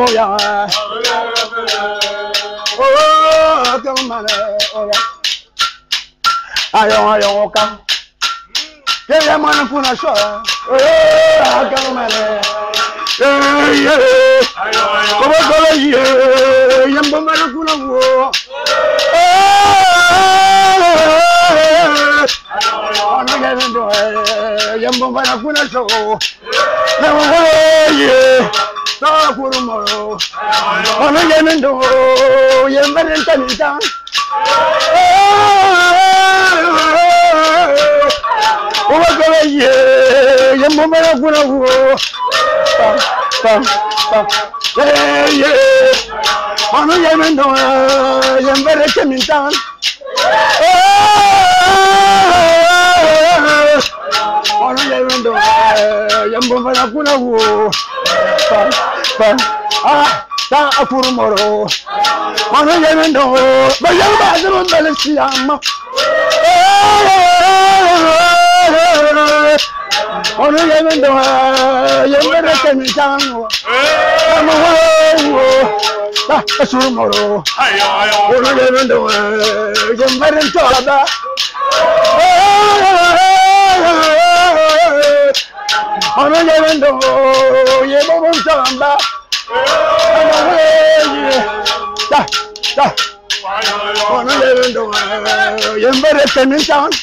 Oh yeah. Oh, come on, oh yeah. Ayo ayo ka. Yeah, man kuna so. Oh, come on. Eh, yeah. Ayo ayo. Yeah, yamba man kuna wo. Yamba man kuna so. Yeah. Kurumoro. Ono yemendo yemberen tanita. Oba kala ye yembo mara kuna wo. Pa pa pa. Ye ye. Ono yemendo yemberen tanita. Ono yemendo yembo mara kuna wo. Pa pa ah ta akurumoro. Ono yemendo bayamba azumba siyama. Ono yemendo yembere temitango. Ama wo ta asurumoro. Ono yemendo yembere toba. Ono yemendo yebo tamba. Ama wo ta ta. Ono yemendo yembere temitango.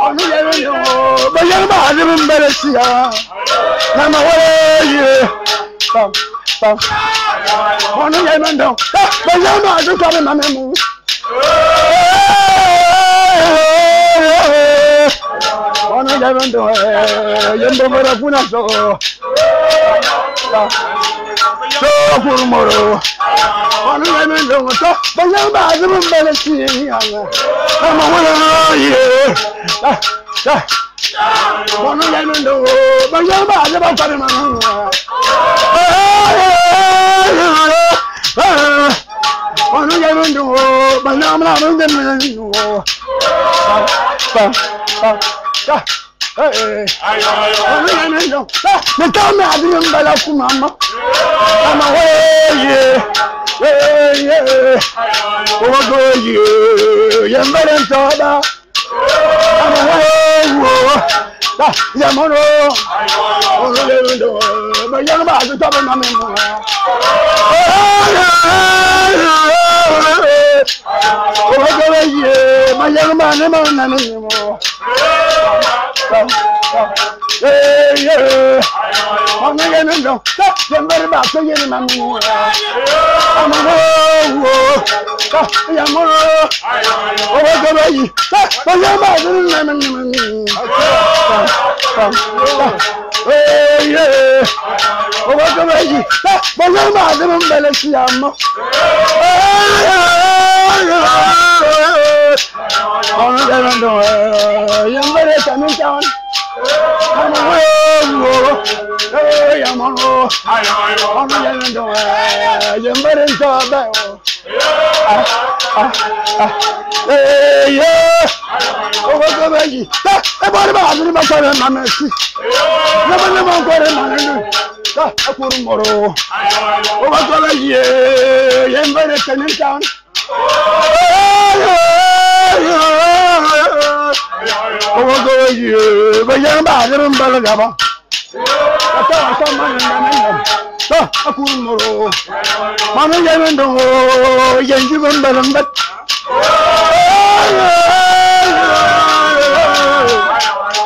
Ono yemendo bayamba azumbele siya. Nama wo ye pa pa. Ono yemendo bayamba azumba mamemu. Ono yemendo yembo mara kuna so. So kurumoro. Ono yemendo to bayamba azumbele siya. Nama wo ye ta ta. Ono yemendo bayamba azumba mamemu. Ono yemendo bayamba azumba Pa pa ta. Eh. Ono yemendo me tome azumba kumama. Mama wo ye. Ye. Owo go ye. Yembere toba. Mama wo. Ta yamono. Ono yemendo bayamba azumba mamemu. Owo go ye. Bayamba ne mamemu. Eh eh. Ono yemendo yembere ba so yene mamemu. Mama wo. Ta yamono. Owo go ye. Ta bayamba azumba mamemu. Pa pa. Eh eh. Owo go ye. Ta bayamba azumba siyama. Ono yemendo yembere tamitan. Mama wo. Eh yamono. Ono yemendo yembere toba. Ah ah ah. Eh eh. Owo go ye. Ta e bori ba azumba kore mamesi. Nama nama kore mamenu. Ta akurumoro. Owo go ye yembere tamitan. Owo go ye bayamba azumba gaba. Ta ta man ta akurumoro. Manu yemendo yenji bambalambat.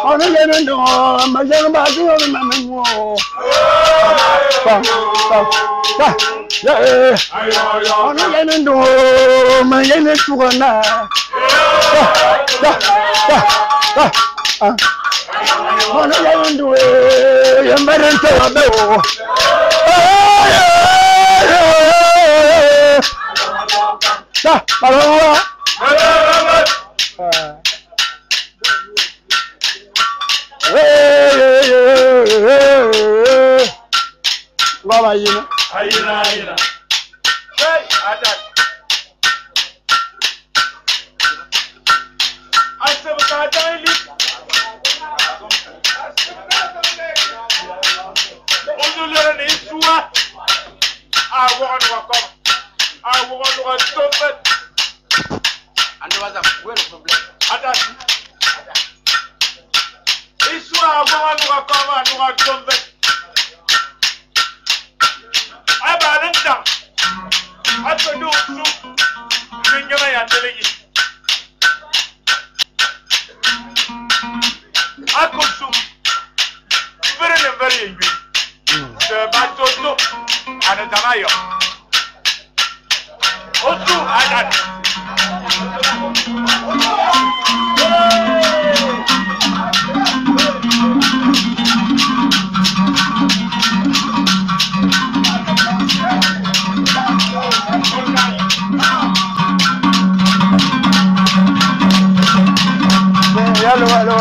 Ono yemendo mayamba azumba mamemu. Pa pa ta. Yeah. Ono yemendo mayene tugana. Ta ta ta ta. Ono yemendo yembere toba. Ta balawa. Baba yina. Ayina ayina. Hey, atak. Asem ka tayli. Asem ka tayli. Lere ni isua. A wogo no ko. A wogo no tombet. Ando waza, où est le problème? Ata. Isua a wogo no ko ma no tombet. Aba lenda. Ato do su. Ngema ya telegi. Akosu. Mbere ne mbere yengwe. Se ba toto. Ane tamayo. Osu adat. Yalo yalo.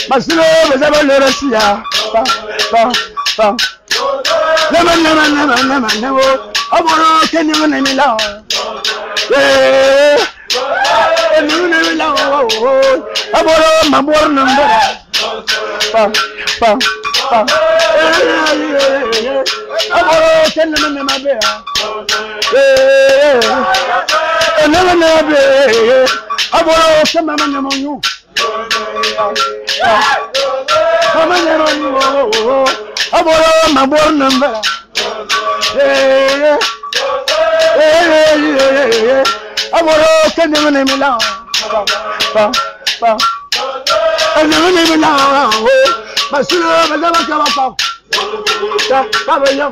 Masilo bazaba lerasia pa pa pa Nama nama nama nama nama Aboro keni ngene mila Eh ngene mila Aboro mabor nambara pa pa pa Aboro keni ngene mabea Eh ngene mabe Aboro kema mama nyu Mama nyu Aboro mabor nambara Eh eh Aboro keni ngene mila pa pa ngene mila Masilo bazaba kaba pa ta pa yo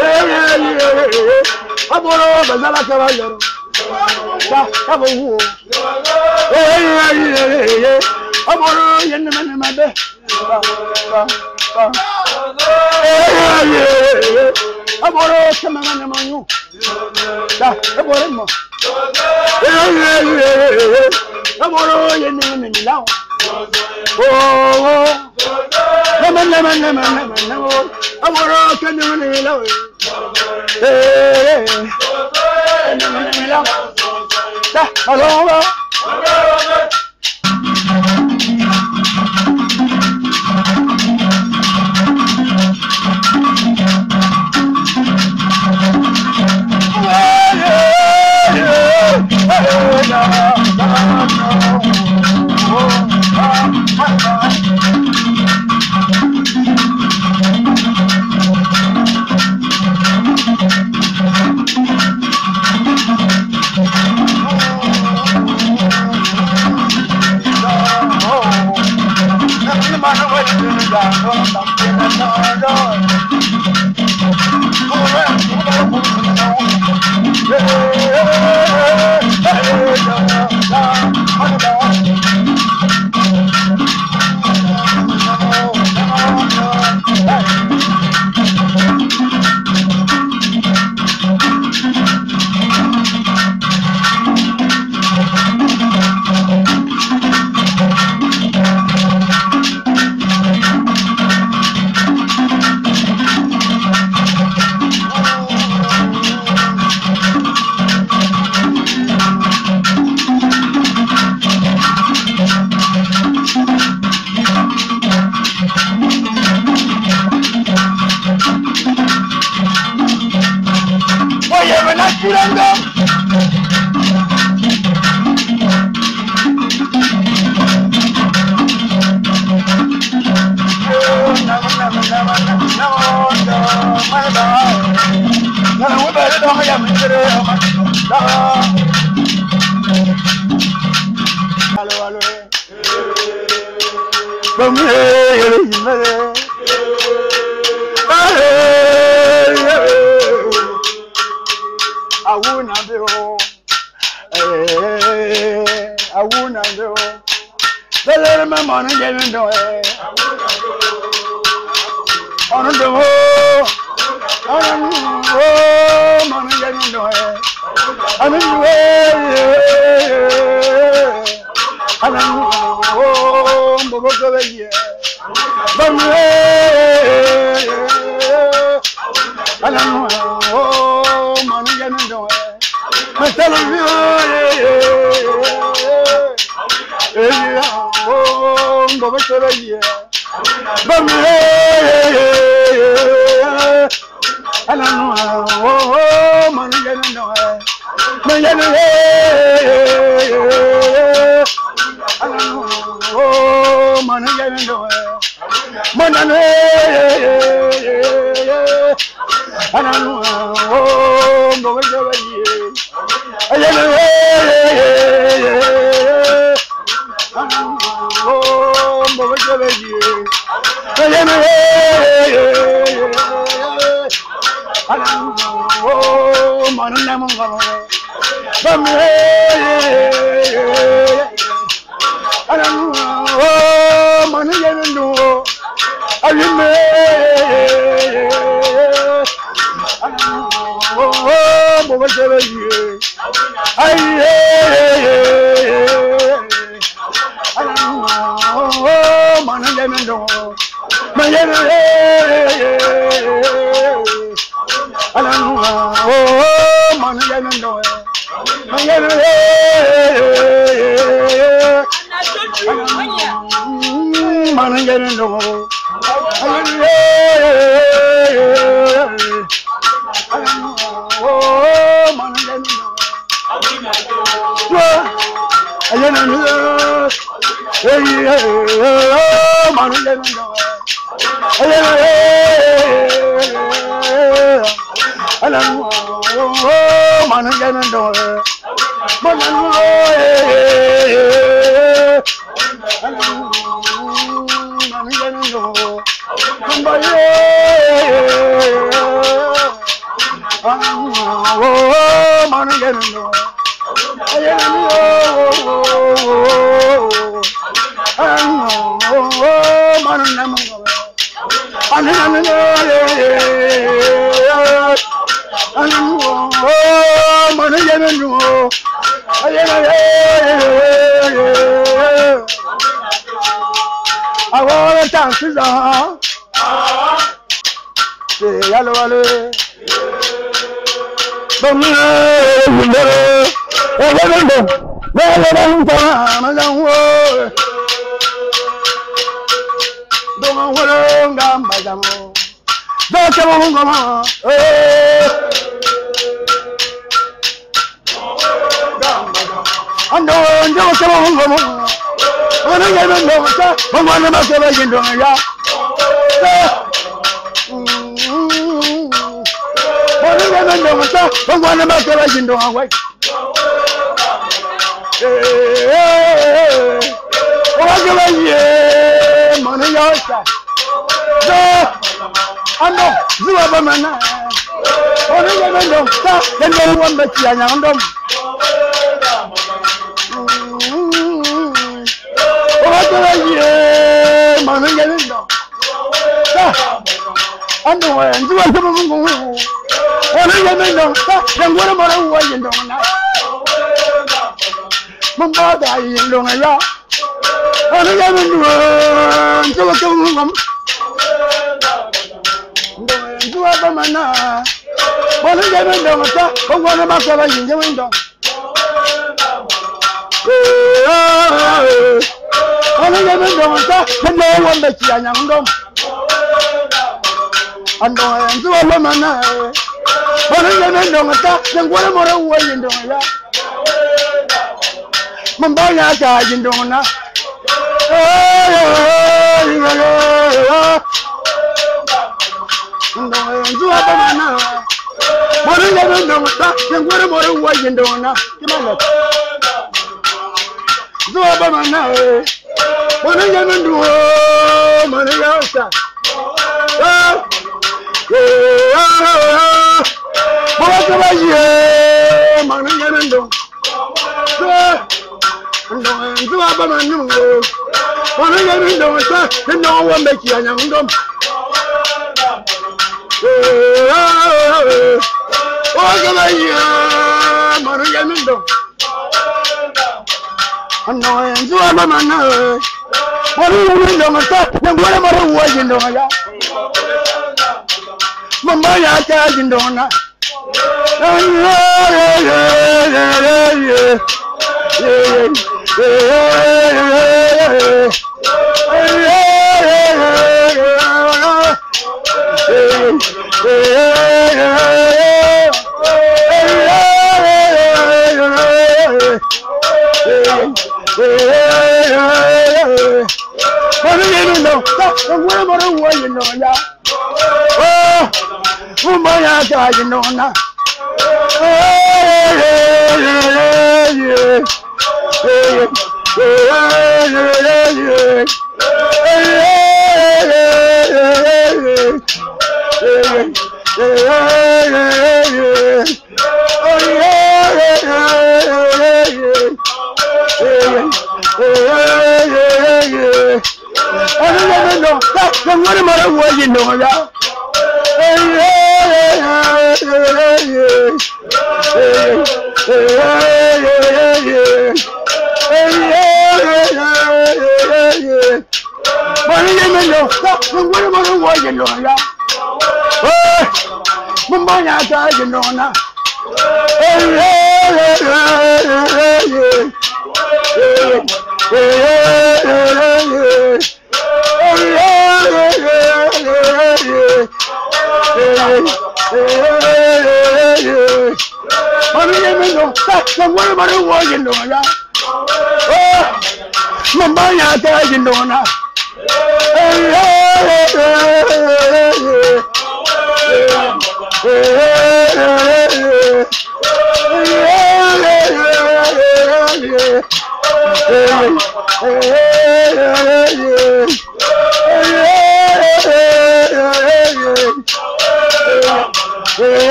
Eh Aboro bazaba kaba yo ta ta wo Eh Aboro yenne mene mabe pa pa pa Eh Aboro kema mene manyu ta aboro mo Eh Aboro yenne mene mila Oh Nama nama nama nama nama Aboro kene mene mila Eh nama mila Ta alo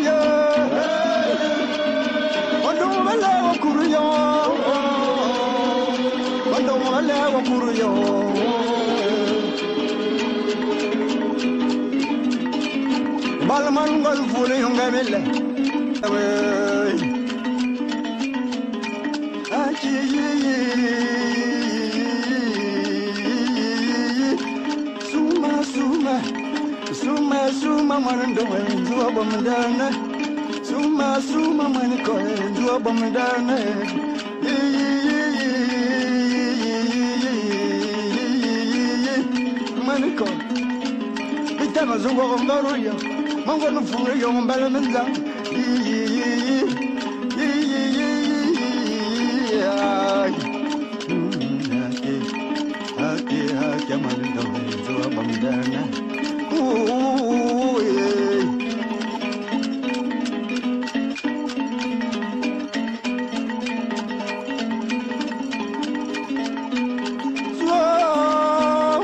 Yeah. Balman gol fule yunga mille. Suma suma suma suma manando zuwa bomdana. Suma suma maniko zuwa bomdana. Maniko bitama zungo ngaruya mango nufure yo mbala menza. Ake ake manando zuwa bomdana. Ooh yeah.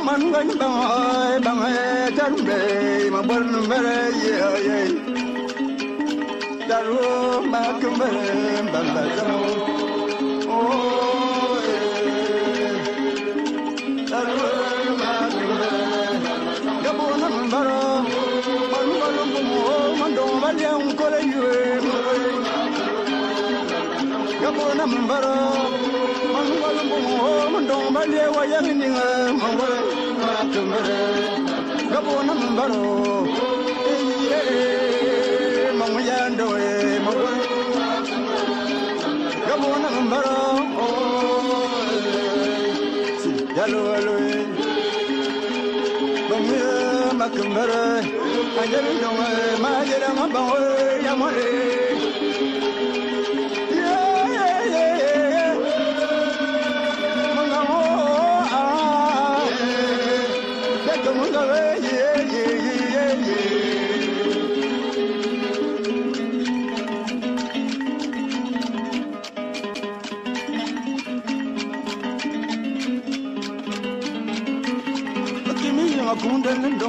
Man bang bang tarumbe ma bon mere ye ye taru ma kumbe bang bang oh taru ma kumbe gabona mbaro man balum mo man do balyan kole yue gabona mbaro man balum mo man do balye wayang ni ma tumere gabona mbaro eh mamuyando eh gabona mbaro oh si yalo yalo bamuya makumbere anjeli no ma jere ma ba ya more yeah yeah yeah manga ah yeah yeah yeah yeah. Akimi akunda ndo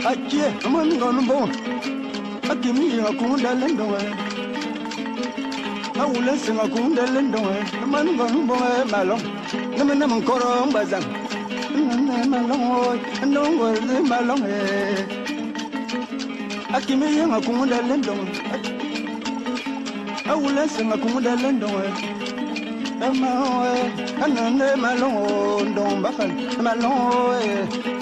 akie manga no akimi akunda ndo awule singa kunda ndo manga no malong namana mkoro mbazang malong ndongo malong akimi akunda ndo awule singa kunda ndo malong anane malong ndo bafan malong.